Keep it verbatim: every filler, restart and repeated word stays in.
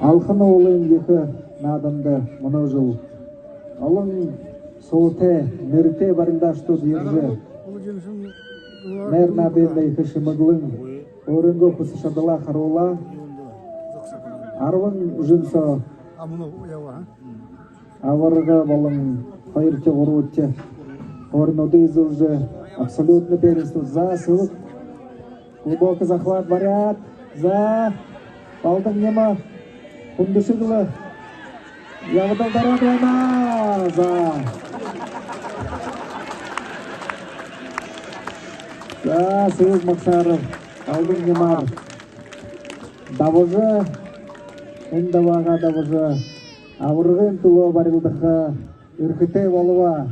Алхануулын ехэ нааданда мүнөө жэл олон суутай, нэрэтэй барилдаашадууд ерэжэ, найр нааданда ехэ шэмэглэн, өөрынгөө хүсэ шадалаа харуулаа. Арбан жэл соо абарга болон хоёрдохи, гурбадахи һууринуудые эзэлжэ, абсолютно первенство. За, Сэбэг. Глубокий захват бариад. За, Балдан Нима. Хүндэшэг лэ ябадал дараад байна. За. За, Сэбэг Магсаров Балдан Нимаар дабажа, энэ дабаагаа дабажа, абаргын түлөө барилдаха эрхэтэй болобо.